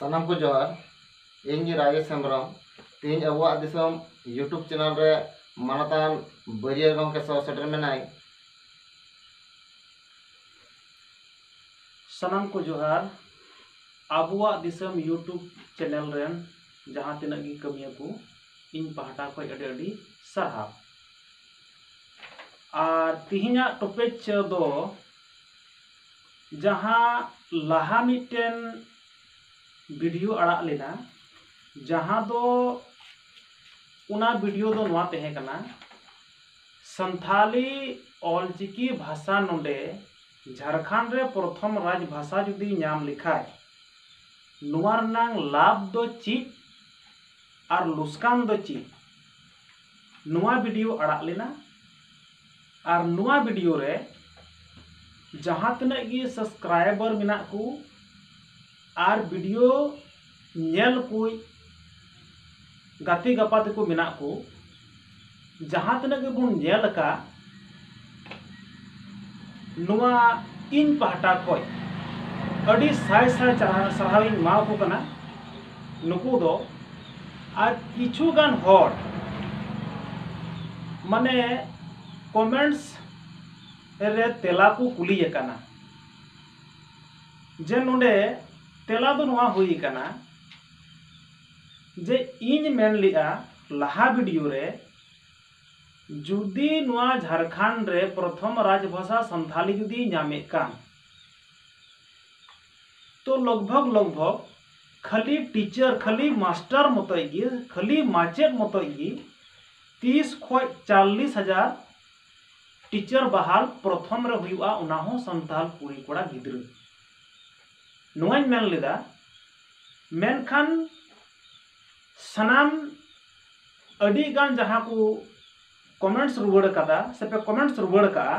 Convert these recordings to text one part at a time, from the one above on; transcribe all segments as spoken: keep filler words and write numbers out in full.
ᱥᱟᱱᱟᱢ ᱠᱚ ᱡᱚᱦᱟᱨ᱾ ᱤᱧ ᱜᱮ ᱨᱟᱡᱮᱥ ᱦᱮᱢᱵᱨᱚᱢ᱾ ᱛᱮᱦᱮᱧ ᱟᱵᱚᱣᱟᱜ ᱫᱤᱥᱚᱢ YouTube ᱪᱮᱱᱮᱞ ᱨᱮ ᱢᱟᱱᱚᱛᱟᱱ ᱵᱟᱹᱨᱭᱟᱹ ᱜᱚᱢᱠᱮ ᱥᱟᱶ ᱥᱮᱴᱮᱨ ᱢᱮᱱᱟᱭ᱾ ᱥᱟᱱᱟᱢ ᱠᱚ ᱡᱚᱦᱟᱨ᱾ ᱟᱵᱚᱣᱟᱜ ᱫᱤᱥᱚᱢ YouTube ᱪᱮᱱᱮᱞ ᱨᱮᱱ ᱡᱟᱦᱟᱸ ᱛᱤᱱᱟᱹᱜ ᱜᱮ ᱠᱟᱹᱢᱤᱭᱟᱹ ᱠᱚ, ᱤᱧ ᱯᱟᱦᱴᱟ ᱠᱷᱚᱱ ᱟᱹᱰᱤ ᱟᱹᱰᱤ ᱥᱟᱨᱦᱟᱣ᱾ ᱟᱨ ᱛᱤᱦᱤᱧᱟᱜ ᱴᱚᱯᱤᱠ ᱫᱚ ᱡᱟᱦᱟᱸ ᱞᱟᱦᱟ ᱢᱤᱫᱴᱮᱱ ᱵᱷᱤᱰᱤᱭᱳ ᱟᱲᱟᱜ ᱞᱮᱱᱟ, ᱡᱟᱦᱟᱸ ᱫᱚ, ᱚᱱᱟ ᱵᱷᱤᱰᱤᱭᱳ ᱫᱚ ᱱᱚᱣᱟ ᱛᱟᱦᱮᱸ ᱠᱟᱱᱟ, ᱥᱟᱱᱛᱷᱟᱞᱤ ᱚᱞᱪᱤᱠᱤ ᱵᱷᱟᱥᱟ ᱱᱚᱰᱮ ᱡᱷᱟᱲᱠᱷᱚᱸᱰ ᱨᱮ ᱯᱨᱚᱛᱷᱚᱢ ᱨᱟᱡᱽ ᱵᱷᱟᱥᱟ ᱡᱩᱫᱤ ᱧᱟᱢ ᱞᱮᱠᱷᱟᱡ, ᱱᱚᱣᱟ ᱨᱮᱱᱟᱝ ᱞᱟᱵᱷ ᱫᱚ ᱪᱮᱫ ᱟᱨ ᱞᱩᱥᱠᱟᱱ ᱫᱚ ᱪᱮᱫ? ᱱᱚᱣᱟ ᱵᱷᱤᱰᱤᱭᱳ ᱟᱲᱟᱜ ᱞᱮᱱᱟ᱾ ᱟᱨ ᱱᱚᱣᱟ ᱵᱷᱤᱰᱤᱭᱳ ᱨᱮ ᱡᱟᱦᱟᱸ ᱛᱤᱱᱟᱹᱜ ᱜᱮ ᱥᱟᱵᱥᱠᱨᱟᱭᱵᱟᱨ ᱢᱮᱱᱟᱜ ᱠᱚ ᱟᱨ ᱵᱷᱤᱰᱤᱭᱳ ᱧᱮᱞ ᱠᱚ ᱜᱟᱛᱮ ᱜᱟᱯᱟᱛᱮ ᱠᱚ ᱢᱮᱱᱟᱜ ᱠᱚ, ᱡᱟᱦᱟᱸ ᱛᱤᱱᱟᱹᱜ ᱜᱮᱵᱚᱱ ᱧᱮᱞ ᱟᱠᱟᱫ, ᱱᱚᱣᱟ ᱤᱧ ᱯᱟᱦᱴᱟ ᱠᱷᱚᱱ ᱟᱹᱰᱤ ᱥᱟᱭ ᱥᱟᱭ ᱪᱟᱨᱦᱟ-, ᱥᱟᱨᱦᱟᱣ ᱤᱧ ᱮᱢᱟ ᱠᱚ ᱠᱟᱱᱟ ᱱᱩᱠᱩ ᱫᱚ᱾ ᱟᱨ ᱠᱤᱪᱷᱩ ᱜᱟᱱ ᱦᱚᱲ ᱢᱟᱱᱮ ᱠᱚᱢᱮᱱᱴᱥ ᱨᱮ ᱛᱮᱞᱟ ᱠᱚ ᱠᱩᱞᱤ ᱟᱠᱟᱱᱟ, ᱡᱮ ᱱᱚᱰᱮ ᱛᱮᱞᱟ ᱫᱚ ᱱᱚᱣᱟ ᱦᱩᱭ ᱟᱠᱟᱱᱟ ᱡᱮ ᱤᱧ ᱢᱮᱱ ᱞᱮᱜᱼᱟ ᱞᱟᱦᱟ ᱵᱷᱤᱰᱤᱭᱳ ᱨᱮ, ᱡᱩᱫᱤ ᱱᱚᱣᱟ ᱡᱷᱟᱲᱠᱷᱚᱸᱰ ᱨᱮ ᱯᱨᱚᱛᱷᱚᱢ ᱨᱟᱡᱽᱵᱷᱟᱥᱟ ᱥᱟᱱᱛᱷᱟᱞᱤ ᱡᱩᱫᱤ ᱧᱟᱢᱮᱫ ᱠᱟᱱ, ᱛᱚ ᱞᱚᱜᱽᱵᱷᱚᱜᱽ ᱞᱚᱜᱽᱵᱷᱚᱜᱽ ᱠᱷᱟᱹᱞᱤ ᱴᱤᱪᱟᱨ, ᱠᱷᱟᱹᱞᱤ ᱢᱟᱥᱴᱟᱨ ᱢᱚᱛᱚᱡ ᱜᱮ, ᱠᱷᱟᱹᱞᱤ ᱢᱟᱪᱮᱫ ᱢᱚᱛᱚᱡ ᱜᱮ ᱛᱤᱥ ᱠᱷᱚᱡ ᱪᱟᱞᱞᱤᱥ ᱦᱟᱡᱟᱨ ᱴᱤᱪᱟᱨ ᱵᱟᱦᱟᱞ ᱯᱨᱚᱛᱷᱚᱢ ᱨᱮ ᱦᱩᱭᱩᱜᱼᱟ, ᱚᱱᱟ ᱦᱚᱸ ᱥᱟᱱᱛᱟᱲ ᱠᱩᱲᱤ ᱠᱚᱲᱟ ᱜᱤᱫᱽᱨᱟᱹ᱾ ᱱᱚᱣᱟᱧ ᱢᱮᱱ ᱞᱮᱫᱟ, ᱢᱮᱱᱠᱷᱟᱱ ᱥᱟᱱᱟᱢ ᱟᱹᱰᱤ ᱜᱟᱱ ᱡᱟᱦᱟᱸ ᱠᱚ ᱠᱚᱢᱮᱱᱴᱥ ᱨᱩᱣᱟᱹᱲ ᱟᱠᱟᱫᱟ ᱥᱮ ᱯᱮ ᱠᱚᱢᱮᱱᱴᱥ ᱨᱩᱣᱟᱹᱲ ᱟᱠᱟᱫᱼᱟ,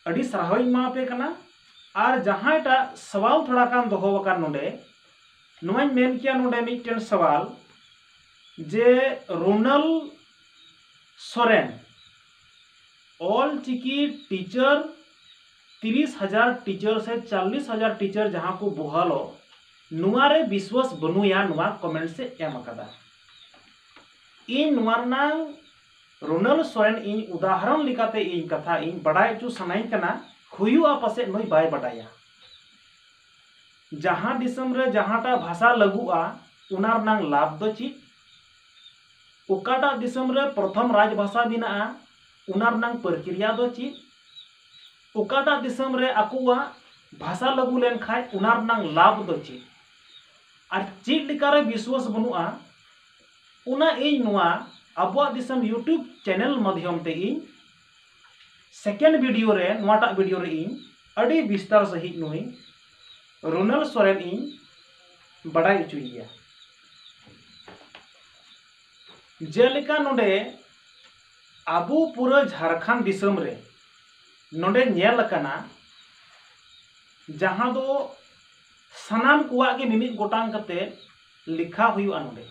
ᱟᱹᱰᱤ ᱥᱟᱨᱦᱟᱣᱤᱧ ᱮᱢᱟ ᱯᱮ ᱠᱟᱱᱟ᱾ ᱟᱨ ᱡᱟᱦᱟᱸᱭᱴᱟᱜ ᱥᱟᱣᱟᱞ ᱛᱷᱚᱲᱟ ᱜᱟᱱ ᱫᱚᱦᱚ ᱟᱠᱟᱱ ᱱᱚᱰᱮ, ᱱᱚᱣᱟᱧ ᱢᱮᱱ ᱠᱮᱭᱟ ᱱᱚᱰᱮ ᱢᱤᱫᱴᱮᱱ ᱥᱟᱣᱟᱞ ᱡᱮ ᱨᱳᱱᱟᱞ ᱥᱚᱨᱮᱱ ᱚᱞ ᱪᱤᱠᱤ ᱴᱤᱪᱟᱨ ᱛᱤᱨᱤᱥ ᱦᱟᱡᱟᱨ ᱴᱤᱪᱟᱨ ᱥᱮ ᱪᱟᱞᱞᱤᱥ ᱦᱟᱡᱟᱨ ᱴᱤᱪᱟᱨ ᱡᱟᱦᱟᱸ ᱠᱚ ᱵᱚᱦᱟᱞᱚᱜ, ᱱᱚᱣᱟ ᱨᱮ ᱵᱤᱥᱣᱟᱥ ᱵᱟᱹᱱᱩᱭᱟ, ᱱᱚᱣᱟ comments ᱮ ᱮᱢ ᱟᱠᱟᱫᱟ᱾ ᱤᱧ ᱱᱚᱣᱟ ᱨᱮᱱᱟᱝ ᱨᱳᱱᱟᱞ ᱥᱚᱨᱮᱱ ᱤᱧ ᱩᱫᱟᱦᱚᱨᱚᱱ ᱞᱮᱠᱟᱛᱮ ᱤᱧ ᱠᱟᱛᱷᱟ ᱤᱧ ᱵᱟᱰᱟᱭ ᱦᱚᱪᱚ ᱥᱟᱱᱟᱧ ᱠᱟᱱᱟ, ᱦᱩᱭᱩᱜᱼᱟ ᱯᱟᱥᱮᱡ ᱱᱩᱭ ᱵᱟᱭ ᱵᱟᱰᱟᱭᱟ᱾ ᱡᱟᱦᱟᱸ ᱫᱤᱥᱚᱢ ᱨᱮ ᱡᱟᱦᱟᱸᱴᱟᱜ ᱵᱷᱟᱥᱟ ᱞᱟᱹᱜᱩᱜᱼᱟ, ᱚᱱᱟ ᱨᱮᱱᱟᱝ ᱞᱟᱵᱷ ᱫᱚ ᱪᱮᱫ? ᱚᱠᱟᱴᱟᱜ ᱫᱤᱥᱚᱢ ᱨᱮ ᱯᱨᱚᱛᱷᱚᱢ ᱨᱟᱡᱽ ᱵᱷᱟᱥᱟ ᱵᱮᱱᱟᱜᱼᱟ, ᱚᱱᱟ ᱨᱮᱱᱟᱝ ᱯᱨᱚᱠᱨᱤᱭᱟ ᱫᱚ ᱪᱮᱫ? ᱚᱠᱟᱴᱟᱜ ᱫᱤᱥᱚᱢ ᱨᱮ ᱟᱠᱚᱣᱟᱜ ᱵᱷᱟᱥᱟ ᱞᱟᱹᱜᱩ ᱞᱮᱱᱠᱷᱟᱡ ᱚᱱᱟ ᱨᱮᱱᱟᱝ ᱞᱟᱵᱷ ᱫᱚ ᱪᱮᱫ? ᱟᱨ ᱪᱮᱫ ᱞᱮᱠᱟᱨᱮ ᱵᱤᱥᱣᱟᱥ ᱵᱟᱹᱱᱩᱜᱼᱟ, ᱚᱱᱟ ᱤᱧ ᱱᱚᱣᱟ ᱟᱵᱚᱣᱟᱜ ᱫᱤᱥᱚᱢ YouTube channel ᱢᱟᱫᱽᱫᱷᱚᱢ ᱛᱮ ᱤᱧ second video ᱨᱮ, ᱱᱚᱣᱟᱴᱟᱜ video ᱨᱮ ᱤᱧ ᱟᱹᱰᱤ ᱵᱤᱥᱛᱟᱨ ᱥᱟᱺᱦᱤᱡ ᱱᱩᱭ ᱨᱳᱱᱟᱞ ᱥᱚᱨᱮᱱ ᱤᱧ ᱵᱟᱰᱟᱭ ᱦᱚᱪᱚᱭᱮᱭᱟ᱾ ᱡᱮᱞᱮᱠᱟ ᱱᱚᱰᱮ ᱟᱵᱚ ᱯᱩᱨᱟᱹ ᱡᱷᱟᱲᱠᱷᱚᱸᱰ ᱫᱤᱥᱚᱢ ᱨᱮ ᱱᱚᱰᱮ ᱧᱮᱞ ᱟᱠᱟᱱᱟ, ᱡᱟᱦᱟᱸ ᱫᱚ ᱥᱟᱱᱟᱢ ᱠᱚᱣᱟᱜ ᱜᱮ ᱢᱤᱢᱤᱫ ᱜᱚᱴᱟᱝ ᱠᱟᱛᱮ ᱞᱮᱠᱷᱟ ᱦᱩᱭᱩᱜᱼᱟ᱾ ᱱᱚᱰᱮ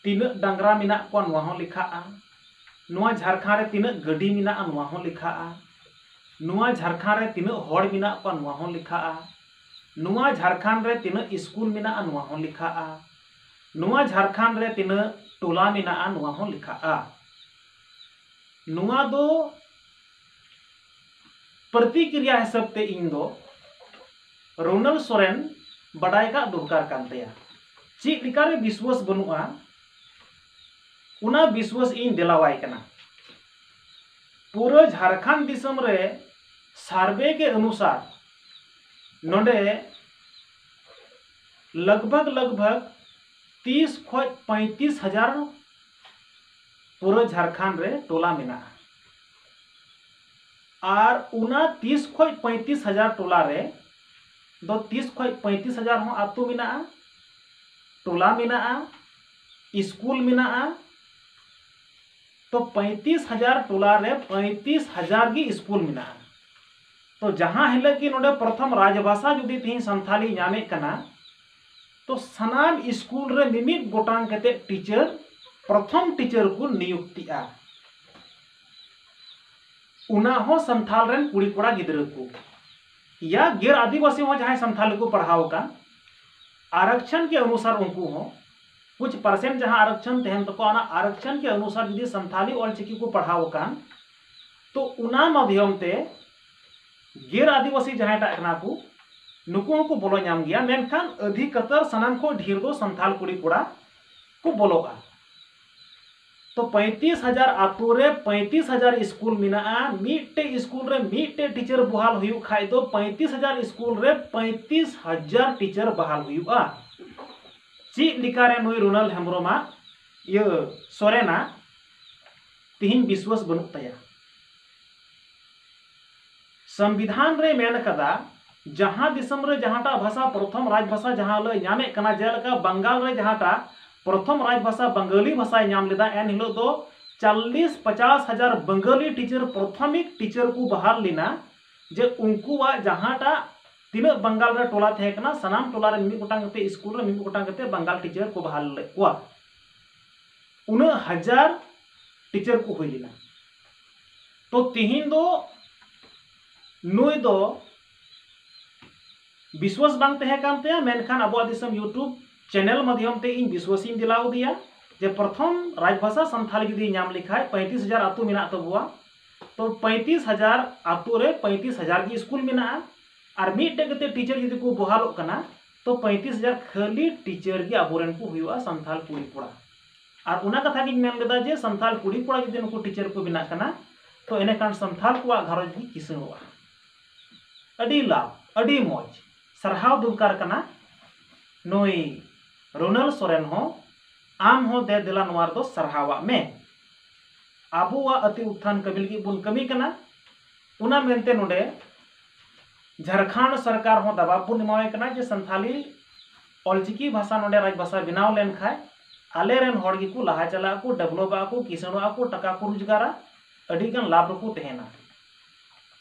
ᱛᱤᱱᱟᱹᱜ ᱰᱟᱝᱨᱟ ᱢᱮᱱᱟᱜ ᱠᱚᱣᱟ, ᱱᱚᱣᱟ ᱦᱚᱸ ᱞᱮᱠᱷᱟᱜᱼᱟ᱾ ᱱᱚᱣᱟ ᱡᱷᱟᱲᱠᱷᱚᱸᱰ ᱨᱮ ᱛᱤᱱᱟᱹᱜ ᱜᱟᱹᱰᱤ ᱢᱮᱱᱟᱜᱼᱟ, ᱱᱚᱣᱟ ᱦᱚᱸ ᱞᱮᱠᱷᱟᱜᱼᱟ᱾ ᱱᱚᱣᱟ ᱡᱷᱟᱲᱠᱷᱚᱸᱰ ᱨᱮ ᱛᱤᱱᱟᱹᱜ ᱦᱚᱲ ᱢᱮᱱᱟᱜ ᱠᱚᱣᱟ, ᱱᱚᱣᱟ ᱦᱚᱸ ᱞᱮᱠᱷᱟᱜᱼᱟ᱾ ᱱᱚᱣᱟ ᱡᱷᱟᱲᱠᱷᱚᱸᱰ ᱨᱮ ᱛᱤᱱᱟᱹᱜ ᱥᱠᱩᱞ ᱢᱮᱱᱟᱜᱼᱟ, ᱱᱚᱣᱟ ᱦᱚᱸ ᱞᱮᱠᱷᱟᱜᱼᱟ᱾ ᱱᱚᱣᱟ ᱡᱷᱟᱲᱠᱷᱚᱸᱰ ᱨᱮ ᱛᱤᱱᱟᱹᱜ ᱴᱚᱞᱟ ᱢᱮᱱᱟᱜᱼᱟ, ᱱᱚᱣᱟ ᱦᱚᱸ ᱞᱮᱠᱷᱟᱜᱼᱟ᱾ ᱱᱚᱣᱟ ᱫᱚ ᱯᱨᱚᱛᱤᱠᱨᱤᱭᱟ ᱦᱤᱥᱟᱹᱵ ᱛᱮ ᱤᱧ ᱫᱚ ᱨᱳᱱᱟᱞ ᱥᱚᱨᱮᱱ ᱵᱟᱰᱟᱭ ᱠᱟᱜ ᱫᱚᱨᱠᱟᱨ ᱠᱟᱱ ᱛᱟᱭᱟ᱾ ᱪᱮᱫ ᱞᱮᱠᱟᱨᱮ ᱵᱤᱥᱣᱟᱥ ᱵᱟᱹᱱᱩᱜᱼᱟ, ᱚᱱᱟ ᱵᱤᱥᱣᱟᱥ ᱤᱧ ᱫᱮᱞᱟᱣᱟᱭ ᱠᱟᱱᱟ᱾ ᱯᱩᱨᱟᱹ ᱡᱷᱟᱲᱠᱷᱚᱸᱰ ᱫᱤᱥᱚᱢ ᱨᱮ survey ᱠᱮ ᱚᱱᱩᱥᱟᱨ ᱱᱚᱰᱮ ᱞᱟᱜᱽ ᱵᱷᱟᱜᱽ, ᱞᱟᱜᱽ ᱵᱷᱟᱜᱽ ᱛᱤᱥ ᱠᱷᱚᱡ ᱯᱚᱸᱭᱛᱤᱥ ᱦᱟᱡᱟᱨ ᱯᱩᱨᱟᱹ ᱡᱷᱟᱲᱠᱷᱚᱸᱰ ᱨᱮ ᱴᱚᱞᱟ ᱢᱮᱱᱟᱜᱼᱟ᱾ ᱟᱨ ᱚᱱᱟ ᱛᱤᱥ ᱠᱷᱚᱡ ᱯᱚᱸᱭᱛᱤᱥ ᱦᱟᱡᱟᱨ ᱴᱚᱞᱟ ᱨᱮ ᱫᱚ ᱛᱤᱥ ᱠᱷᱚᱡ ᱯᱚᱸᱭᱛᱤᱥ ᱦᱟᱡᱟᱨ ᱦᱚᱸ ᱟᱹᱛᱩ ᱢᱮᱱᱟᱜᱼᱟ, ᱴᱚᱞᱟ ᱢᱮᱱᱟᱜᱼᱟ, ᱥᱠᱩᱞ ᱢᱮᱱᱟᱜᱼᱟ᱾ ᱛᱚ ᱯᱚᱸᱭᱛᱤᱥ ᱦᱟᱡᱟᱨ ᱴᱚᱞᱟ ᱨᱮ ᱯᱚᱸᱭᱛᱤᱥ ᱦᱟᱡᱟᱨ ᱜᱮ ᱥᱠᱩᱞ ᱢᱮᱱᱟᱜᱼᱟ᱾ ᱛᱚ ᱡᱟᱦᱟᱸ ᱦᱤᱞᱳᱜ ᱜᱮ ᱱᱚᱰᱮ ᱯᱨᱚᱛᱷᱚᱢ ᱨᱟᱡᱽᱵᱷᱟᱥᱟ ᱡᱩᱫᱤ ᱛᱮᱦᱮᱧ ᱥᱟᱱᱛᱷᱟᱞᱤ ᱧᱟᱢᱮᱫ ᱠᱟᱱᱟ, ᱛᱚ ᱥᱟᱱᱟᱢ ᱥᱠᱩᱞ ᱨᱮ ᱢᱤᱢᱤᱫ ᱜᱚᱴᱟᱝ ᱠᱟᱛᱮ ᱴᱤᱪᱟᱨ, ᱯᱨᱚᱛᱷᱚᱢ ᱴᱤᱪᱟᱨ ᱠᱚ ᱱᱤᱭᱩᱠᱛᱤᱜᱼᱟ᱾ ᱚᱱᱟ ᱦᱚᱸ ᱥᱟᱱᱛᱷᱟᱞ ᱨᱮᱱ ᱠᱩᱲᱤ ᱠᱚᱲᱟ ᱜᱤᱫᱽᱨᱟᱹ ᱠᱚ᱾ ᱭᱟ ᱜᱮᱨ ᱟᱹᱫᱤᱵᱟᱹᱥᱤ ᱦᱚᱸ ᱡᱟᱦᱟᱸᱭ ᱥᱟᱱᱛᱷᱟᱞᱤ ᱠᱚ ᱯᱟᱲᱦᱟᱣ ᱟᱠᱟᱱ, ᱟᱨᱚᱠᱪᱷᱚᱱ ᱠᱮ ᱚᱱᱩᱥᱟᱨ ᱩᱱᱠᱩ ᱦᱚᱸ ᱠᱩᱪ ᱯᱟᱨᱥᱮᱱᱴ ᱡᱟᱦᱟᱸ ᱟᱨᱚᱠᱪᱷᱚᱱ ᱛᱟᱦᱮᱱ ᱛᱟᱠᱚᱣᱟ, ᱚᱱᱟ ᱟᱨᱚᱠᱪᱷᱚᱱ ᱠᱮ ᱚᱱᱩᱥᱟᱨ ᱡᱩᱫᱤ ᱥᱟᱱᱛᱷᱟᱞᱤ ᱚᱞᱪᱤᱠᱤ ᱠᱚ ᱯᱟᱲᱦᱟᱣ ᱟᱠᱟᱱ, ᱛᱚ ᱚᱱᱟ ᱢᱟᱫᱷᱭᱚᱢ ᱛᱮ ᱜᱮᱨ ᱟᱹᱫᱤᱵᱟᱹᱥᱤ ᱡᱟᱦᱟᱸᱭ ᱴᱟᱜ ᱠᱟᱱᱟ ᱠᱚ, ᱱᱩᱠᱩ ᱦᱚᱸᱠᱚ ᱵᱚᱞᱚ ᱧᱟᱢ ᱜᱮᱭᱟ᱾ ᱢᱮᱱᱠᱷᱟᱱ ᱟᱹᱫᱷᱤᱠᱟᱛᱟᱨ ᱥᱟᱱᱟᱢ ᱠᱷᱚᱱ ᱰᱷᱮᱨ ᱫᱚ ᱥᱟᱱᱛᱷᱟᱞ ᱠᱩᱲᱤ ᱠᱚᱲᱟ ᱠᱚ ᱵᱚᱞᱚᱜᱼᱟ᱾ ᱛᱚ ᱯᱚᱸᱭᱛᱤᱥ ᱦᱟᱡᱟᱨ ᱟᱛᱳ ᱨᱮ ᱯᱚᱸᱭᱛᱤᱥ ᱦᱟᱡᱟᱨ ᱥᱠᱩᱞ ᱢᱮᱱᱟᱜᱼᱟ᱾ ᱢᱤᱫᱴᱮᱡ ᱥᱠᱩᱞ ᱨᱮ ᱢᱤᱫᱴᱮᱡ ᱴᱤᱪᱟᱨ ᱵᱚᱦᱟᱞ ᱦᱩᱭᱩᱜ ᱠᱷᱟᱡ ᱫᱚ ᱯᱚᱸᱭᱛᱤᱥ ᱦᱟᱡᱟᱨ ᱥᱠᱩᱞ ᱨᱮ ᱯᱚᱸᱭᱛᱤᱥ ᱦᱟᱡᱟᱨ ᱴᱤᱪᱟᱨ ᱵᱟᱦᱟᱞ ᱦᱩᱭᱩᱜᱼᱟ᱾ ᱪᱮᱫ ᱞᱮᱠᱟᱨᱮ ᱱᱩᱭ ᱨᱳᱱᱟᱞ ᱦᱮᱢᱵᱨᱚᱢᱟᱜ, ᱤᱭᱟᱹ, ᱥᱚᱨᱮᱱᱟᱜ ᱛᱤᱦᱤᱧ ᱵᱤᱥᱣᱟᱥ ᱵᱟᱹᱱᱩᱜ ᱛᱟᱭᱟ? ᱥᱚᱝᱵᱤᱫᱷᱟᱱ ᱨᱮ ᱢᱮᱱ ᱠᱟᱫᱟ, ᱡᱟᱦᱟᱸ ᱫᱤᱥᱚᱢ ᱨᱮ ᱡᱟᱦᱟᱸᱴᱟᱜ ᱵᱷᱟᱥᱟ ᱯᱨᱚᱛᱷᱚᱢ ᱨᱟᱡᱽ ᱵᱷᱟᱥᱟ ᱡᱟᱦᱟᱸ ᱞᱮ ᱧᱟᱢᱮᱫ ᱠᱟᱱᱟ, ᱡᱮᱞᱮᱠᱟ ᱵᱟᱝᱜᱟᱞ ᱨᱮ ᱡᱟᱦᱟᱸᱴᱟᱜ ᱯᱨᱚᱛᱷᱚᱢ ᱨᱟᱡᱽ ᱵᱷᱟᱥᱟ ᱵᱟᱝᱜᱟᱞᱤ ᱵᱷᱟᱥᱟᱭ ᱧᱟᱢ ᱞᱮᱫᱟ, ᱮᱱ ᱦᱤᱞᱳᱜ ᱫᱚ ᱪᱚᱞᱞᱤᱥ ᱯᱚᱪᱟᱥ ᱦᱟᱡᱟᱨ ᱵᱟᱝᱜᱟᱞᱤ ᱴᱤᱪᱟᱨ, ᱯᱨᱟᱛᱷᱚᱢᱤᱠ ᱴᱤᱪᱟᱨ ᱠᱚ ᱵᱟᱦᱟᱞ ᱞᱮᱱᱟ, ᱡᱮ ᱩᱱᱠᱩᱣᱟᱜ ᱡᱟᱦᱟᱸᱴᱟᱜ ᱛᱤᱱᱟᱹᱜ ᱵᱟᱝᱜᱟᱞ ᱨᱮ ᱴᱚᱞᱟ ᱛᱟᱦᱮᱸ ᱠᱟᱱᱟ, ᱥᱟᱱᱟᱢ ᱴᱚᱞᱟ ᱨᱮ ᱢᱤᱫ ᱜᱚᱴᱟᱝ ᱠᱟᱛᱮ ᱥᱠᱩᱞ ᱨᱮ ᱢᱤᱫ ᱜᱚᱴᱟᱝ ᱠᱟᱛᱮ ᱵᱟᱝᱜᱟᱞ ᱴᱤᱪᱟᱨ ᱠᱚ ᱵᱟᱦᱟᱞ ᱞᱮᱫ ᱠᱚᱣᱟ᱾ ᱩᱱᱟᱹᱜ ᱦᱟᱡᱟᱨ ᱴᱤᱪᱟᱨ ᱠᱚ ᱦᱩᱭ ᱞᱮᱱᱟ᱾ ᱛᱚ ᱛᱤᱦᱤᱧ ᱫᱚ ᱱᱩᱭ ᱫᱚ ᱵᱤᱥᱣᱟᱥ ᱵᱟᱝ ᱛᱟᱦᱮᱸ ᱠᱟᱱ ᱛᱟᱭᱟ, ᱢᱮᱱᱠᱷᱟᱱ ᱟᱵᱚᱣᱟᱜ ᱫᱤᱥᱚᱢ YouTube ᱪᱮᱱᱮᱞ ᱢᱟᱫᱷᱭᱚᱢ ᱛᱮ ᱤᱧ ᱵᱤᱥᱣᱟᱥᱤᱧ ᱫᱤᱞᱟᱣ ᱟᱫᱮᱭᱟ ᱡᱮ ᱯᱨᱚᱛᱷᱚᱢ ᱨᱟᱡᱽᱵᱷᱟᱥᱟ ᱥᱟᱱᱛᱷᱟᱞᱤ ᱡᱩᱫᱤ ᱧᱟᱢ ᱞᱮᱠᱷᱟᱡ, ᱯᱚᱸᱭᱛᱤᱥ ᱦᱟᱡᱟᱨ ᱟᱹᱛᱩ ᱢᱮᱱᱟᱜ ᱛᱟᱵᱚᱣᱟ, ᱛᱚ ᱯᱚᱸᱭᱛᱤᱥ ᱦᱟᱡᱟᱨ ᱟᱹᱛᱩ ᱨᱮ ᱯᱚᱸᱭᱛᱤᱥ ᱦᱟᱡᱟᱨ ᱜᱮ ᱥᱠᱩᱞ ᱢᱮᱱᱟᱜᱼᱟ, ᱟᱨ ᱢᱤᱫᱴᱮᱡ ᱠᱟᱛᱮ ᱴᱤᱪᱟᱨ ᱡᱩᱫᱤ ᱠᱚ ᱵᱚᱦᱟᱞᱚᱜ ᱠᱟᱱᱟ, ᱛᱚ ᱯᱚᱸᱭᱛᱤᱥ ᱦᱟᱡᱟᱨ ᱠᱷᱟᱹᱞᱤ ᱴᱤᱪᱟᱨ ᱜᱮ ᱟᱵᱚᱨᱮᱱ ᱠᱚ ᱦᱩᱭᱩᱜᱼᱟ ᱥᱟᱱᱛᱷᱟᱞ ᱠᱩᱲᱤ ᱠᱚᱲᱟ᱾ ᱟᱨ ᱚᱱᱟ ᱠᱟᱛᱷᱟ ᱜᱤᱧ ᱢᱮᱱ ᱞᱮᱫᱟ ᱡᱮ ᱥᱟᱱᱛᱷᱟᱞ ᱠᱩᱲᱤ ᱠᱚᱲᱟ ᱡᱩᱫᱤ ᱱᱩᱠᱩ ᱴᱤᱪᱟᱨ ᱠᱚ ᱵᱮᱱᱟᱜ ᱠᱟᱱᱟ, ᱛᱚ ᱮᱱᱮᱠᱷᱟᱱ ᱥᱟᱱᱛᱷᱟᱞ ᱠᱚᱣᱟᱜ ᱜᱷᱟᱨᱚᱸᱡᱽ ᱜᱮ ᱠᱤᱥᱟᱹᱬᱚᱜᱼᱟ᱾ ᱟᱹᱰᱤ ᱞᱟᱵᱷ, ᱟᱹᱰᱤ ᱢᱚᱡᱽ, ᱥᱟᱨᱦᱟᱣ ᱫᱚᱨᱠᱟᱨ ᱠᱟᱱᱟ ᱱᱩᱭ ᱨᱳᱱᱟᱞ ᱥᱚᱨᱮᱱ ᱦᱚᱸ᱾ ᱟᱢ ᱦᱚᱸ ᱫᱮ ᱫᱮᱞᱟ ᱱᱚᱣᱟ ᱨᱮᱫᱚ ᱥᱟᱨᱦᱟᱣᱟᱜ ᱢᱮ᱾ ᱟᱵᱚᱣᱟᱜ ᱟᱹᱛᱤ ᱩᱛᱛᱷᱟᱱ ᱠᱟᱹᱢᱤ ᱞᱟᱹᱜᱤᱫ ᱵᱚᱱ ᱠᱟᱹᱢᱤ ᱠᱟᱱᱟ᱾ ᱚᱱᱟ ᱢᱮᱱᱛᱮ ᱱᱚᱰᱮ ᱡᱷᱟᱲᱠᱷᱚᱸᱰ ᱥᱚᱨᱠᱟᱨ ᱦᱚᱸ ᱫᱟᱵᱟᱣ ᱵᱚᱱ ᱮᱢᱟᱣᱟᱭ ᱠᱟᱱᱟ ᱡᱮ ᱥᱟᱱᱛᱷᱟᱞᱤ ᱚᱞᱪᱤᱠᱤ ᱵᱷᱟᱥᱟ ᱱᱚᱰᱮ ᱨᱟᱡᱽ ᱵᱷᱟᱥᱟ ᱵᱮᱱᱟᱣ ᱞᱮᱱᱠᱷᱟᱱ ᱟᱞᱮ ᱨᱮᱱ ᱦᱚᱲ ᱜᱮᱠᱚ ᱞᱟᱦᱟ ᱪᱟᱞᱟᱜ ᱟᱠᱚ, ᱰᱮᱵᱷᱞᱚᱯ ᱟᱠᱚ, ᱠᱤᱥᱟᱹᱬᱚᱜ ᱟᱠᱚ, ᱴᱟᱠᱟ ᱠᱚ ᱨᱳᱡᱽᱜᱟᱨᱟ, ᱟᱹᱰᱤ ᱜᱟᱱ ᱞᱟᱵᱷ ᱨᱮᱠᱚ ᱛᱟᱦᱮᱱᱟ᱾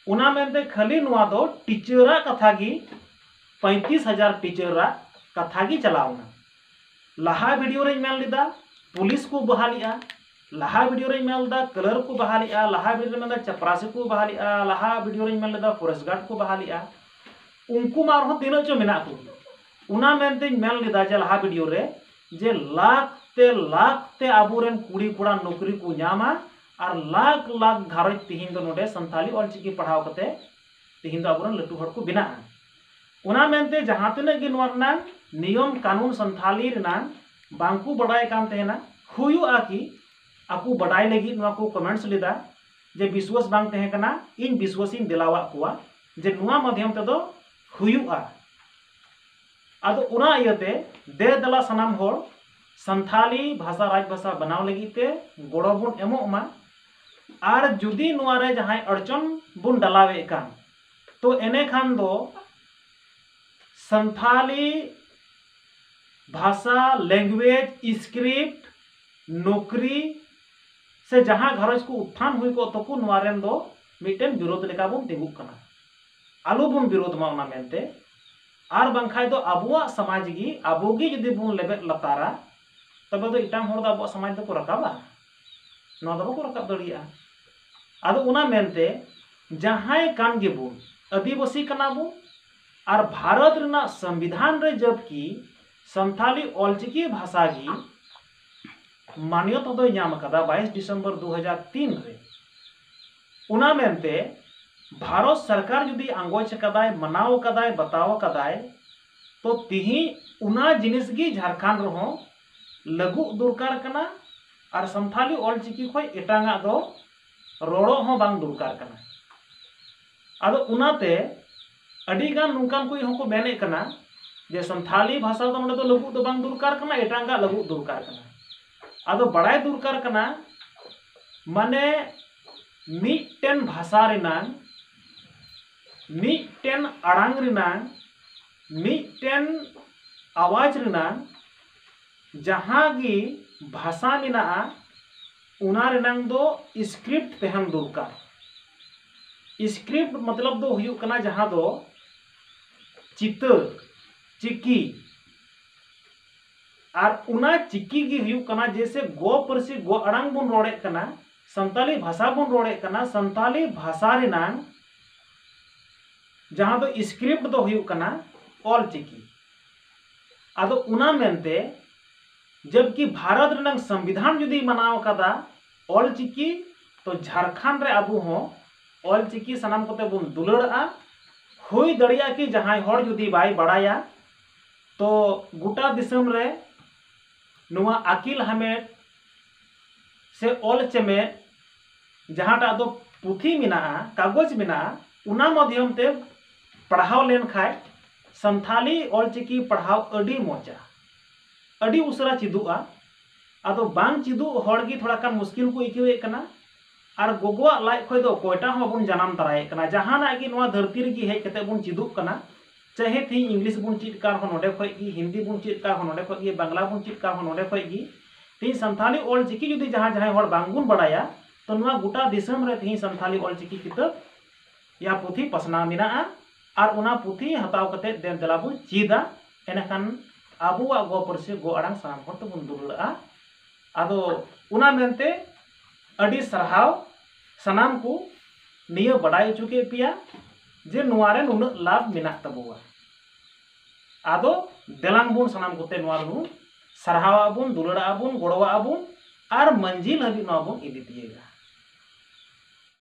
ᱚᱱᱟ ᱢᱮᱱᱛᱮ ᱠᱷᱟᱹᱞᱤ ᱱᱚᱣᱟ ᱫᱚ ᱴᱤᱪᱟᱨᱟᱜ ᱠᱟᱛᱷᱟ ᱜᱮ, ᱯᱚᱸᱭᱛᱤᱥ ᱦᱟᱡᱟᱨ ᱴᱤᱪᱟᱨᱟᱜ ᱠᱟᱛᱷᱟ ᱜᱮ ᱪᱟᱞᱟᱣ ᱮᱱᱟ᱾ ᱞᱟᱦᱟ ᱵᱷᱤᱰᱤᱭᱳ ᱨᱮᱧ ᱢᱮᱱ ᱞᱮᱫᱟ ᱯᱩᱞᱤᱥ ᱠᱚ ᱵᱟᱦᱟᱞᱮᱜᱼᱟ, ᱞᱟᱦᱟ ᱵᱷᱤᱰᱤᱭᱳ ᱨᱮᱧ ᱢᱮᱱ ᱞᱮᱫᱟ ᱠᱞᱟᱨᱠ ᱠᱚ ᱵᱟᱦᱟᱞᱮᱜᱼᱟ, ᱞᱟᱦᱟ ᱵᱷᱤᱰᱤᱭᱳ ᱨᱮᱧ ᱢᱮᱱ ᱞᱮᱫᱟ ᱪᱟᱯᱨᱟᱥᱤ ᱠᱚ ᱵᱟᱦᱟᱞᱮᱜᱼᱟ, ᱞᱟᱦᱟ ᱵᱷᱤᱰᱤᱭᱳ ᱨᱮᱧ ᱢᱮᱱ ᱞᱮᱫᱟ ᱯᱷᱚᱨᱮᱥᱴ ᱜᱟᱨᱰ ᱠᱚ ᱵᱟᱦᱟᱞᱮᱜᱼᱟ᱾ ᱩᱱᱠᱩ ᱢᱟ ᱟᱨᱦᱚᱸ ᱛᱤᱱᱟᱹᱜ ᱪᱚ ᱢᱮᱱᱟᱜ ᱠᱚ᱾ ᱚᱱᱟ ᱢᱮᱱᱛᱮᱧ ᱢᱮᱱ ᱞᱮᱫᱟ ᱡᱮ ᱞᱟᱦᱟ ᱵᱷᱤᱰᱤᱭᱳ ᱨᱮ, ᱡᱮ ᱞᱟᱠᱷ ᱛᱮ ᱞᱟᱠᱷ ᱛᱮ ᱟᱵᱚᱨᱮᱱ ᱠᱩᱲᱤ ᱠᱚᱲᱟ ᱱᱚᱠᱨᱤ ᱠᱚ ᱧᱟᱢᱟ ᱟᱨ ᱞᱟᱠᱷ ᱞᱟᱠᱷ ᱜᱷᱟᱨᱚᱸᱡᱽ ᱛᱤᱦᱤᱧ ᱫᱚ ᱱᱚᱰᱮ ᱥᱟᱱᱛᱟᱞᱤ ᱚᱞᱪᱤᱠᱤ ᱯᱟᱲᱦᱟᱣ ᱠᱟᱛᱮ ᱛᱤᱦᱤᱧ ᱫᱚ ᱟᱵᱚᱨᱮᱱ ᱞᱟᱹᱴᱩ ᱦᱚᱲ ᱠᱚ ᱵᱮᱱᱟᱜᱼᱟ᱾ ᱚᱱᱟ ᱢᱮᱱᱛᱮ ᱡᱟᱦᱟᱸ ᱛᱤᱱᱟᱹᱜ ᱜᱮ ᱱᱚᱣᱟ ᱨᱮᱱᱟᱝ ᱱᱤᱭᱚᱢ ᱠᱟᱹᱱᱩᱱ ᱥᱟᱱᱛᱷᱟᱞᱤ ᱨᱮᱱᱟᱝ ᱵᱟᱝᱠᱚ ᱵᱟᱰᱟᱭ ᱠᱟᱱ ᱛᱟᱦᱮᱱᱟ, ᱦᱩᱭᱩᱜᱼᱟ ᱠᱤ? ᱟᱠᱚ ᱵᱟᱰᱟᱭ ᱞᱟᱹᱜᱤᱫ ᱱᱚᱣᱟ ᱠᱚ ᱠᱚᱢᱮᱱᱴᱥ ᱞᱮᱫᱟ ᱡᱮ ᱵᱤᱥᱣᱟᱥ ᱵᱟᱝ ᱛᱟᱦᱮᱸ ᱠᱟᱱᱟ, ᱤᱧ ᱵᱤᱥᱣᱟᱥᱤᱧ ᱫᱮᱞᱟᱣᱟᱫ ᱠᱚᱣᱟ ᱡᱮ ᱱᱚᱣᱟ ᱢᱟᱫᱷᱭᱚᱢ ᱛᱮᱫᱚ ᱦᱩᱭᱩᱜᱼᱟ᱾ ᱟᱫᱚ ᱚᱱᱟ ᱤᱭᱟᱹᱛᱮ ᱫᱮ ᱫᱮᱞᱟ ᱥᱟᱱᱟᱢ ᱦᱚᱲ ᱥᱟᱱᱛᱷᱟᱞᱤ ᱵᱷᱟᱥᱟ ᱨᱟᱡᱽ ᱵᱷᱟᱥᱟ ᱵᱮᱱᱟᱣ ᱞᱟᱹᱜᱤᱫ ᱛᱮ ᱜᱚᱲᱚ ᱵᱚᱱ ᱮᱢᱚᱜ ᱢᱟ᱾ ᱟᱨ ᱡᱩᱫᱤ ᱱᱚᱣᱟ ᱨᱮ ᱡᱟᱦᱟᱸᱭ ᱟᱲᱪᱚᱱ ᱵᱚᱱ ᱰᱟᱞᱟᱣᱮᱫ ᱠᱟᱱ, ᱛᱚ ᱮᱱᱮᱠᱷᱟᱱ ᱫᱚ ᱥᱟᱱᱛᱷᱟᱞᱤ ᱵᱷᱟᱥᱟ, ᱞᱮᱝᱜᱩᱭᱮᱡᱽ, ᱥᱠᱨᱤᱯᱴ, ᱱᱚᱠᱨᱤ ᱥᱮ ᱡᱟᱦᱟᱸ ᱜᱷᱟᱨᱚᱸᱡᱽ ᱠᱚ ᱩᱛᱛᱷᱟᱱ ᱦᱩᱭ ᱠᱚᱜ ᱛᱟᱠᱚ, ᱱᱚᱣᱟ ᱨᱮᱱ ᱫᱚ ᱢᱤᱫᱴᱮᱱ ᱵᱤᱨᱳᱫᱷ ᱞᱮᱠᱟ ᱵᱚᱱ ᱛᱤᱸᱜᱩᱜ ᱠᱟᱱᱟ᱾ ᱟᱞᱚ ᱵᱚᱱ ᱵᱤᱨᱳᱫᱷ ᱢᱟ ᱚᱱᱟ ᱢᱮᱱᱛᱮ, ᱟᱨ ᱵᱟᱝᱠᱷᱟᱡ ᱫᱚ ᱟᱵᱚᱣᱟᱜ ᱥᱚᱢᱟᱡᱽ ᱜᱮ ᱟᱵᱚ ᱜᱮ ᱡᱩᱫᱤ ᱵᱚᱱ ᱞᱮᱵᱮᱫ ᱞᱟᱛᱟᱨᱟ, ᱛᱚᱵᱮ ᱫᱚ ᱮᱴᱟᱜ ᱦᱚᱲ ᱫᱚ ᱟᱵᱚᱣᱟᱜ ᱥᱚᱢᱟᱡᱽ ᱫᱚᱠᱚ ᱨᱟᱠᱟᱵᱟ? ᱱᱚᱣᱟ ᱫᱚ ᱵᱟᱠᱚ ᱨᱟᱠᱟᱵ ᱫᱟᱲᱮᱭᱟᱜᱼᱟ᱾ ᱟᱫᱚ ᱚᱱᱟ ᱢᱮᱱᱛᱮ ᱡᱟᱦᱟᱸᱭ ᱠᱟᱱ ᱜᱮᱵᱚᱱ, ᱟᱹᱫᱤᱵᱟᱹᱥᱤ ᱠᱟᱱᱟ ᱵᱚᱱ, ᱟᱨ ᱵᱷᱟᱨᱚᱛ ᱨᱮᱱᱟᱜ ᱥᱚᱝᱵᱤᱫᱷᱟᱱ ᱨᱮ ᱡᱚᱵᱠᱤ ᱥᱟᱱᱛᱷᱟᱞᱤ ᱚᱞᱪᱤᱠᱤ ᱵᱷᱟᱥᱟ ᱜᱮ ᱢᱟᱱᱭᱚᱛᱟ ᱫᱚᱭ ᱧᱟᱢ ᱟᱠᱟᱫᱟ ᱵᱟᱭᱤᱥ ᱰᱤᱥᱮᱢᱵᱚᱨ ᱫᱩ ᱦᱟᱡᱟᱨ ᱛᱤᱱ ᱨᱮ᱾ ᱚᱱᱟ ᱢᱮᱱᱛᱮ ᱵᱷᱟᱨᱚᱛ ᱥᱚᱨᱠᱟᱨ ᱡᱩᱫᱤ ᱟᱸᱜᱚᱪ ᱟᱠᱟᱫᱟᱭ, ᱢᱟᱱᱟᱣ ᱟᱠᱟᱫᱟᱭ, ᱵᱟᱛᱟᱣ ᱟᱠᱟᱫᱟᱭ, ᱛᱚ ᱛᱤᱦᱤᱧ ᱚᱱᱟ ᱡᱤᱱᱤᱥ ᱜᱮ ᱡᱷᱟᱲᱠᱷᱚᱸᱰ ᱨᱮᱦᱚᱸ ᱞᱟᱹᱜᱩᱜ ᱫᱚᱨᱠᱟᱨ ᱠᱟᱱᱟ᱾ ᱟᱨ ᱥᱟᱱᱛᱷᱟᱞᱤ ᱚᱞᱪᱤᱠᱤ ᱠᱷᱚᱱ ᱮᱴᱟᱜᱟᱜ ᱫᱚ ᱨᱚᱲᱚᱜ ᱦᱚᱸ ᱵᱟᱝ ᱫᱚᱨᱠᱟᱨ ᱠᱟᱱᱟ᱾ ᱟᱫᱚ ᱚᱱᱟᱛᱮ ᱟᱹᱰᱤᱜᱟᱱ ᱱᱚᱝᱠᱟᱱ ᱠᱚ ᱦᱚᱸᱠᱚ ᱢᱮᱱᱮᱫ ᱠᱟᱱᱟ ᱡᱮ ᱥᱟᱱᱛᱷᱟᱞᱤ ᱵᱷᱟᱥᱟ ᱫᱚ ᱱᱚᱰᱮ ᱫᱚ ᱞᱟᱹᱜᱩᱜ ᱫᱚ ᱵᱟᱝ ᱫᱚᱨᱠᱟᱨ ᱠᱟᱱᱟ, ᱮᱴᱟᱜᱟᱜ ᱞᱟᱹᱜᱩᱜ ᱫᱚᱨᱠᱟᱨ ᱠᱟᱱᱟ᱾ ᱟᱫᱚ ᱵᱟᱲᱟᱭ ᱫᱚᱨᱠᱟᱨ ᱠᱟᱱᱟ, ᱢᱟᱱᱮ ᱢᱤᱫᱴᱮᱱ ᱵᱷᱟᱥᱟ ᱨᱮᱱᱟᱝ, ᱢᱤᱫᱴᱮᱱ ᱟᱲᱟᱝ ᱨᱮᱱᱟᱝ, ᱢᱤᱫᱴᱮᱱ ᱟᱣᱟᱡᱽ ᱨᱮᱱᱟᱝ ᱡᱟᱦᱟᱸ ᱜᱮ ᱵᱷᱟᱥᱟ ᱢᱮᱱᱟᱜᱼᱟ, ᱚᱱᱟ ᱨᱮᱱᱟᱝ ᱫᱚ ᱥᱠᱨᱤᱯᱴ ᱛᱟᱦᱮᱱ ᱫᱚᱨᱠᱟᱨ᱾ ᱥᱠᱨᱤᱯᱴ ᱢᱚᱛᱞᱚᱵ ᱫᱚ ᱦᱩᱭᱩᱜ ᱠᱟᱱᱟ ᱡᱟᱦᱟᱸ ᱫᱚ ᱪᱤᱛᱟᱹᱨ, ᱪᱤᱠᱤ᱾ ᱟᱨ ᱚᱱᱟ ᱪᱤᱠᱤ ᱜᱮ ᱦᱩᱭᱩᱜ ᱠᱟᱱᱟ, ᱡᱮᱭᱥᱮ ᱜᱚ ᱯᱟᱹᱨᱥᱤ, ᱜᱚ ᱟᱲᱟᱝ ᱵᱚᱱ ᱨᱚᱲᱮᱫ ᱠᱟᱱᱟ, ᱥᱟᱱᱛᱟᱞᱤ ᱵᱷᱟᱥᱟ ᱵᱚᱱ ᱨᱚᱲᱮᱫ ᱠᱟᱱᱟ, ᱥᱟᱱᱛᱟᱞᱤ ᱵᱷᱟᱥᱟ ᱨᱮᱱᱟᱝ ᱡᱟᱦᱟᱸ ᱫᱚ ᱥᱠᱨᱤᱯᱴ ᱫᱚ ᱦᱩᱭᱩᱜ ᱠᱟᱱᱟ ᱚᱞ ᱪᱤᱠᱤ᱾ ᱟᱫᱚ ᱚᱱᱟ ᱢᱮᱱᱛᱮ ᱡᱚᱵᱠᱤ ᱵᱷᱟᱨᱚᱛ ᱨᱮᱱᱟᱜ ᱥᱚᱝᱵᱤᱫᱷᱟᱱ ᱡᱩᱫᱤ ᱢᱟᱱᱟᱣ ᱟᱠᱟᱫᱟ ᱚᱞ ᱪᱤᱠᱤ, ᱛᱚ ᱡᱷᱟᱲᱠᱷᱚᱸᱰ ᱨᱮ ᱟᱵᱚ ᱦᱚᱸ ᱚᱞ ᱪᱤᱠᱤ ᱥᱟᱱᱟᱢ ᱠᱚᱛᱮ ᱵᱚᱱ ᱫᱩᱞᱟᱹᱲᱟᱜᱼᱟ᱾ ᱦᱩᱭ ᱫᱟᱲᱮᱭᱟᱜᱼᱟ ᱠᱤ ᱡᱟᱦᱟᱸᱭ ᱦᱚᱲ ᱡᱩᱫᱤ ᱵᱟᱭ ᱵᱟᱲᱟᱭᱟ, ᱛᱚ ᱜᱚᱴᱟ ᱫᱤᱥᱚᱢ ᱨᱮ ᱱᱚᱣᱟ ᱟᱹᱠᱤᱞ ᱦᱟᱢᱮᱴ ᱥᱮ ᱚᱞ ᱪᱮᱢᱮᱫ ᱡᱟᱦᱟᱸᱴᱟᱜ ᱫᱚ ᱯᱩᱛᱷᱤ ᱢᱮᱱᱟᱜᱼᱟ, ᱠᱟᱜᱚᱡᱽ ᱢᱮᱱᱟᱜᱼᱟ, ᱚᱱᱟ ᱢᱟᱫᱽᱫᱷᱚᱢ ᱛᱮ ᱯᱟᱲᱦᱟᱣ ᱞᱮᱱᱠᱷᱟᱡ ᱥᱟᱱᱛᱷᱟᱞᱤ ᱚᱞ ᱪᱤᱠᱤ ᱯᱟᱲᱦᱟᱣ ᱟᱹᱰᱤ ᱢᱚᱡᱟ, ᱟᱹᱰᱤ ᱩᱥᱟᱹᱨᱟ ᱪᱮᱫᱚᱜᱼᱟ᱾ ᱟᱫᱚ ᱵᱟᱝ ᱪᱮᱫᱚᱜ ᱦᱚᱲ ᱜᱮ ᱛᱷᱚᱲᱟ ᱜᱟᱱ ᱢᱩᱥᱠᱤᱞ ᱠᱚ ᱟᱹᱭᱠᱟᱹᱣᱮᱫ ᱠᱟᱱᱟ᱾ ᱟᱨ ᱜᱚᱜᱚᱣᱟᱜ ᱞᱟᱡ ᱠᱷᱚᱡ ᱫᱚ ᱚᱠᱚᱭᱴᱟᱜ ᱦᱚᱸ ᱵᱟᱵᱚᱱ ᱡᱟᱱᱟᱢ ᱛᱟᱨᱟᱭᱮᱫ ᱠᱟᱱᱟ, ᱡᱟᱦᱟᱱᱟᱜ ᱜᱮ ᱱᱚᱣᱟ ᱫᱷᱟᱹᱨᱛᱤ ᱨᱮᱜᱮ ᱦᱮᱡ ᱠᱟᱛᱮ ᱵᱚᱱ ᱪᱮᱫᱚᱜ ᱠᱟᱱᱟ᱾ ᱪᱟᱦᱮ ᱛᱮᱦᱮᱧ ᱤᱝᱞᱤᱥ ᱵᱚᱱ ᱪᱮᱫ ᱠᱟᱱ ᱨᱮᱦᱚᱸ ᱱᱚᱰᱮ ᱠᱷᱚᱡ ᱜᱮ, ᱦᱤᱱᱫᱤ ᱵᱚᱱ ᱪᱮᱫ ᱠᱟᱱ ᱨᱮᱦᱚᱸ ᱱᱚᱰᱮ ᱠᱷᱚᱡ ᱜᱮ, ᱵᱟᱝᱞᱟ ᱵᱚᱱ ᱪᱮᱫ ᱠᱟᱱ ᱨᱮᱦᱚᱸ ᱱᱚᱰᱮ ᱠᱷᱚᱡ ᱜᱮ᱾ ᱛᱮᱦᱮᱧ ᱥᱟᱱᱛᱷᱟᱞᱤ ᱚᱞ ᱪᱤᱠᱤ ᱡᱩᱫᱤ ᱡᱟᱦᱟᱸ ᱡᱟᱦᱟᱸᱭ ᱦᱚᱲ ᱵᱟᱝ ᱵᱚᱱ ᱵᱟᱲᱟᱭᱟ, ᱛᱚ ᱱᱚᱣᱟ ᱜᱚᱴᱟ ᱫᱤᱥᱚᱢ ᱨᱮ ᱛᱮᱦᱮᱧ ᱥᱟᱱᱛᱷᱟᱞᱤ ᱚᱞ ᱪᱤᱠᱤ ᱠᱤᱛᱟᱹᱵ ᱭᱟ ᱯᱩᱛᱷᱤ ᱯᱟᱥᱱᱟᱣ ᱢᱮᱱᱟᱜᱼᱟ᱾ ᱟᱨ ᱚᱱᱟ ᱯᱩᱛᱷᱤ ᱦᱟᱛᱟᱣ ᱠᱟᱛᱮ ᱫᱮᱱ ᱫᱮᱞᱟ ᱵᱚᱱ ᱪᱮᱫᱟ, ᱮᱱᱠᱷᱟᱱ ᱟᱵᱚᱣᱟᱜ ᱜᱚ ᱯᱟᱹᱨᱥᱤ ᱜᱚ ᱟᱲᱟᱝ ᱥᱟᱱᱟᱢ ᱦᱚᱲ ᱛᱮᱵᱚᱱ ᱫᱩᱞᱟᱹᱲᱟᱜᱼᱟ᱾ ᱟᱫᱚ ᱚᱱᱟ ᱢᱮᱱᱛᱮ ᱟᱹᱰᱤ ᱥᱟᱨᱦᱟᱣ ᱥᱟᱱᱟᱢ ᱠᱚ, ᱱᱤᱭᱟᱹ ᱵᱟᱰᱟᱭ ᱦᱚᱪᱚ ᱠᱮᱫ ᱯᱮᱭᱟ ᱡᱮ ᱱᱚᱣᱟ ᱨᱮ ᱱᱩᱱᱟᱹᱜ ᱞᱟᱵᱷ ᱢᱮᱱᱟᱜ ᱛᱟᱵᱚᱣᱟ᱾ ᱟᱫᱚ ᱫᱮᱞᱟᱝ ᱵᱚᱱ ᱥᱟᱱᱟᱢ ᱠᱚᱛᱮ ᱱᱚᱣᱟ ᱨᱮᱵᱚᱱ ᱥᱟᱨᱦᱟᱣ ᱟᱵᱚᱱ, ᱫᱩᱞᱟᱹᱲᱟᱜ ᱟᱵᱚᱱ, ᱜᱚᱲᱚᱣᱟᱜ ᱟᱵᱚᱱ ᱟᱨ ᱢᱟᱹᱱᱡᱤᱞ ᱦᱟᱹᱵᱤᱡ ᱱᱚᱣᱟ ᱵᱚᱱ ᱤᱫᱤ ᱛᱤᱭᱟᱹᱜᱟ᱾